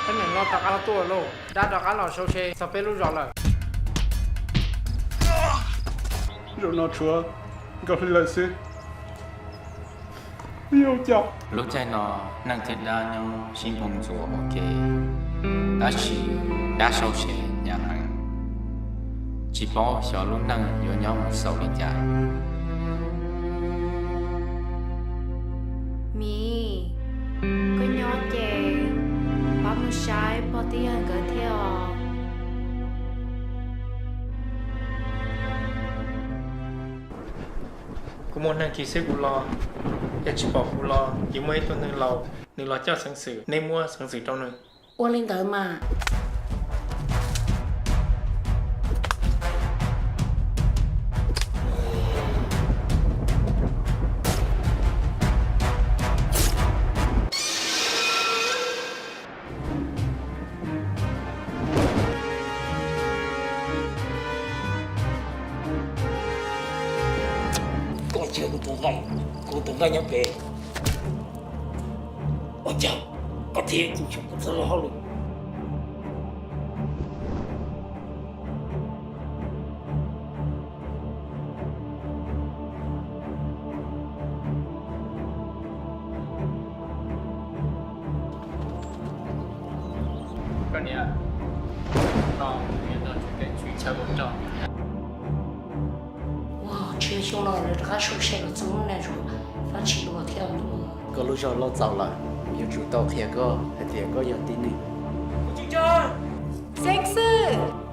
Peb nim no rov qab tuaj lauj, dab rov qab los sau se txog peb lub zos lawm. Zaum no tshuav Nkauj Hli lawm xwb. Lub caij no neeg thiab dab nyob sib nphoo ntxuas ua ke, tab sis dab sau se hnyav heev, tsis paub xyov lub neej yuav nyob mus xaus li cas. Miv, koj nyob ces pab mus saib pog tij yawg nkawd thiab os. Kuv muaj neeg khi xwb kuv los, yog tsis pom kuv los ces muaj ib tug neeg laus, nws los coj xeev xwm, neb muab xeev xwm rau nws. Ua li ntawd mas. Koj cia kuv tus nqaij, kuv tus nqaij nyob pem. Ua cas koj thiaj tus xyov koj txoj lub hauj lwm? Koj niam, no kuv yuav tau tswv kev tswv chaw ua rog. Ua, tsis yog xyoo no lawv rov qab sau se los txog hnub no, fab tsis dua thiab. Koj lub zog loj txaus lawm, yuav tsum tau qhia koj hais tias koj yog tib neeg. Xeev Xwm!